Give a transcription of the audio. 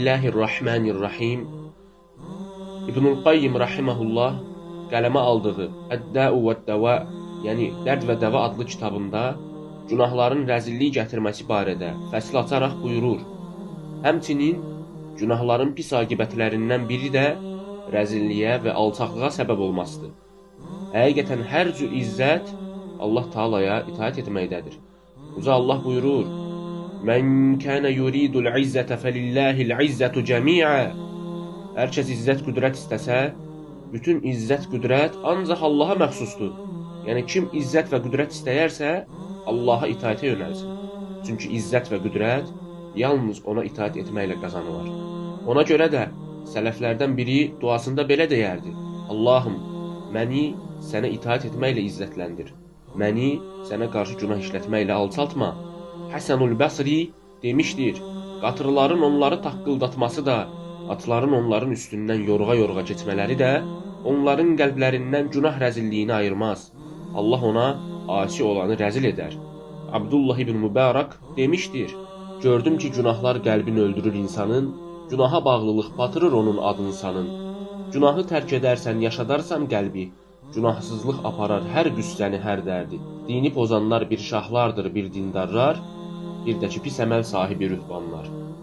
Bismillahirrahmanirrahim. İbnül Qayyim rahimehullah qələmə aldığı Əd-Da'u və-Dəva, yəni Dərd və Dəva adlı kitabında günahların rəzillik gətirməsi barədə fəsil açaraq buyurur. Həmçinin günahların pis aqibətlərindən biri də rəzilliyə və alçaqlığa səbəb olmasıdır. Həqiqətən hər cür izzət Allah Taalaya itaət etməkdədir. Uca Allah buyurur: "Mən kana yuridul izzətə felillahil izzətu cəmi'a." Hər kəs izzət, qüdrət istəsə, bütün izzət, qüdrət ancaq Allaha məxsusdur. Yəni kim izzət və qüdrət istəyərsə, Allaha itaətə yönəlsin. Çünki izzət və qüdrət yalnız ona itaət etməklə qazanılar. Ona görə də sələflərdən biri duasında belə deyərdi: Allahım, məni sənə itaət etməklə izzətləndir. Məni sənə qarşı günah işlətməklə alçaltma. Həsənül Bəsri demişdir: qatırların onları taqqıldatması da, atların onların üstündən yorğa-yorğa keçmələri də onların qəlblərindən günah rəzilliyini ayırmaz. Allah ona asi olanı rəzil edər. Abdullah ibn Mübarək demişdir: gördüm ki, günahlar qəlbini öldürür insanın, günaha bağlılıq batırır onun adını sanın. Günahı tərk edərsən, yaşadarsan qəlbi, günahsızlıq aparar hər qüssəni, hər dərdi. Dini pozanlar bir şahlardır, bir dindarlar, bir də ki pis əməl sahibi rühbanlar.